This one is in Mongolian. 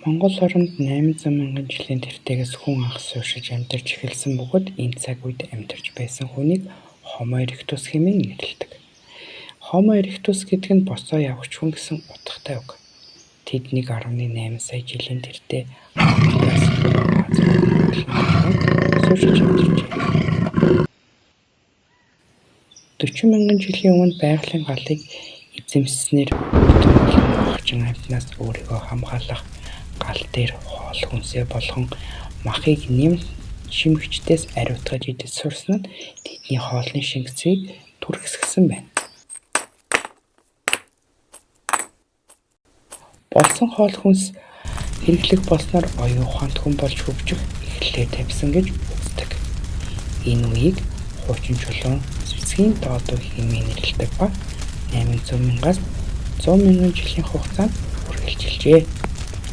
Монгол оронд 800 мянган жилийн тэртээгээс хүн анх суурьшиж амьдарч эхэлсэн бөгөөд энэ цаг үед амьдарч байсан хүнийг Homo erectus хэмээн нэрлэдэг. Homo erectus гэдэг нь босоо явагч хүн гэсэн утгатай үг. Тэд 1.8 сая жилийн тэртээ Африкаас Ази суурьшиж амьдарчээ. 40 мянган жилийн өмнө байгалийн галыг эзэмшсэнээр бүтэн болон хачин амьтнаас өөрийгөө хамгаалах гал дээр хоол хүнсээ болгон махыг нэм шимэгчдээс ариутгаж идэж сурсан нь тэдний хоолны шингэцгийг түргэсгэсэн байна. Болсон хоол хүнс хэрэглэх болсноор оюун ухаант хүн болж хөгжих эхлэлээ тавьсан гэж үздэг. Энэ үеийг хуучин чулуун цэцгийн доод үе хэмээн нэрлэдэг ба 800 мянгаас 100 мянган жилийн хугацаанд үргэлжилжээ.